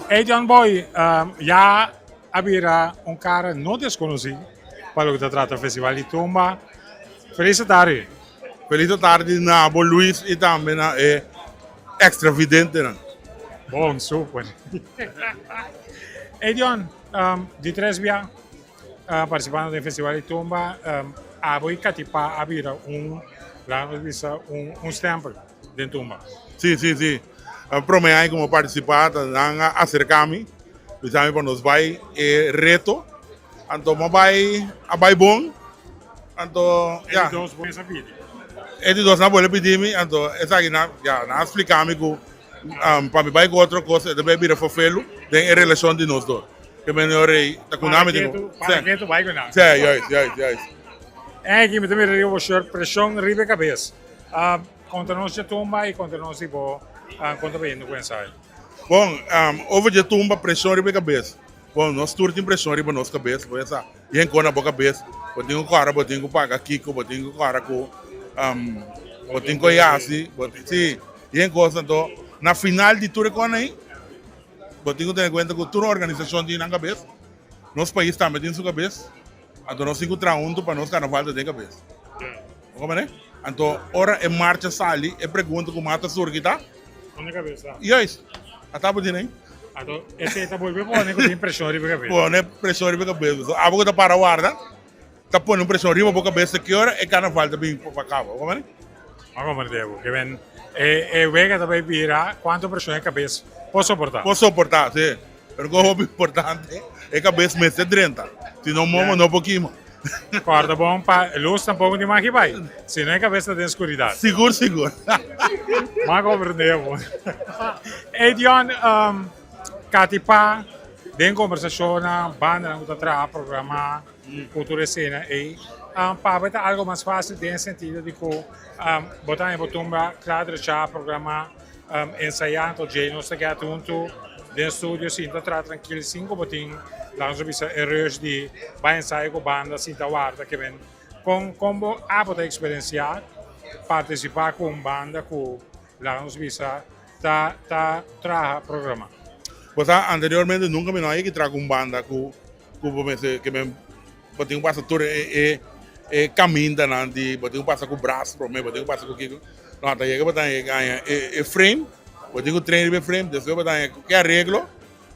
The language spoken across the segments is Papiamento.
Hey John Boy, ya a bira un cara no desconoci pa loke ta trata Festival di Tumba. Feliz atardi. Feliz atardi na bo Luis y tambe na e extravidentenan. Bon, super. Hey John, di tres bia participando den Festival di Tumba, abo y Katipa a bira un, laga nos bisa, un stempel. Den tumba. Sí, sí, sí. Prome aña ku mi a partisipá, ta nan a aserká mi, bisa mi pa nos bai e reto. Anto mi a bai, a bai bon. Anto, ya. E di dos bo a pidi. E di dos nan a bolbe pidi mi, anto esaki nan, ya, nan a splika mi ku pa mi bai ku otro kos e ta bai bira fofelu den e relashon di nos dos. Ke mene rei ta ku nan mi tin ku. Para ketu bai ku nan. Sí, juist, juist, juist. En aki mi ta mira riba bo shirt preshon riba e kabes. Konta nos dje tumba i konta nos di bo kon ta bayendo ku ensayo. Bon, over dje tumba preshon riba e kabes. Bon, nos tur tin preshon riba nos kabes, bo ya sa. Yen kon na bo kabes, bo tin ku kòrda bo tin ku paga kiko, bo tin ku kòrda ku bo tin ku yasi, bo tin, si, yen kos. Anto, na final di tur e kos ei, bo tin ku tene kuenta ku tur organisashon tin nan kabes, nos pais tambe tin su kabes. Anto nos tin ku traha huntu pa nos karnaval ta den kabes. Bo komprende? Anto ora e marcha sali, e pregunta ku mas ta surgi ta? Unda kabes ta? Juist. Ata bo tin ei. Anto esei ta bolbe pone ku tin preshon riba kabes. Pone preshon riba kabes. So abo ku ta para warda ta pone un preshon riba bo kabes te ki ora e karnaval ta bin pa kaba. Bo komprende? Bo komprende bo. Ke men e wega ta bai bira kuantu preshon e kabes por soporta. Por soporta, si. Pero ku hopi importante, e kabes mester drenta, si no momo no por kima. Kòrda bon pa lus tampoko tin maki bai, si no e kabes ta den skuridat. Sigur sigur. M'a komprendé bo. Ey Dion, Kati Pa den kombersashonnan, bandanan ku ta traha, programá ku tur esena ey, pa bo e ta algo mas fásil den e sentido di ku bo ta haña bo tumba kla drechá, programá. Ensayá anto djei nos ta get huntu den studio sinta traha trankil sin ku bo tin laga nos a bisa e rush di bai ensayo ku banda sinta warda ke men kon kon bo abo ta eksperensiá partisipá ku un banda ku laga nos bisa ta ta traha programa. Bo sa anteriormente nunka mi no a yega di traha ku un banda ku ku bo mester ke men Bo tin ku pasa tur e e kamindanan di bo tin ku pasa ku bras promé, bo tin ku pasa ku kiko. No, ta yega bo ta haña e frame, bo tin ku train riba e frame, despues bo ta haña ku ke areglo,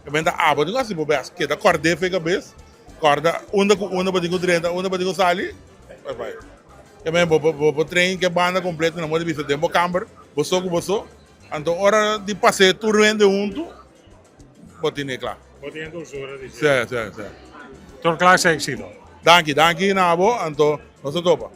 e mester ta abo tin ku hasi bo bes, keda kòrd'é for e kabes, kòrda unda ku unda bo tin ku drenta, unda bo tin ku sali, bai bai. Ke men bo bo train ke banda kompleto na moda di bisa den bo kamber, bo so ku bo so, anto ora di pas'é tur hende huntu, Bo tene kla. Bo tin e dulzura di dje. Si, si, si. Tur klase éxito. Danki, danki na bo, anto nos ta topa.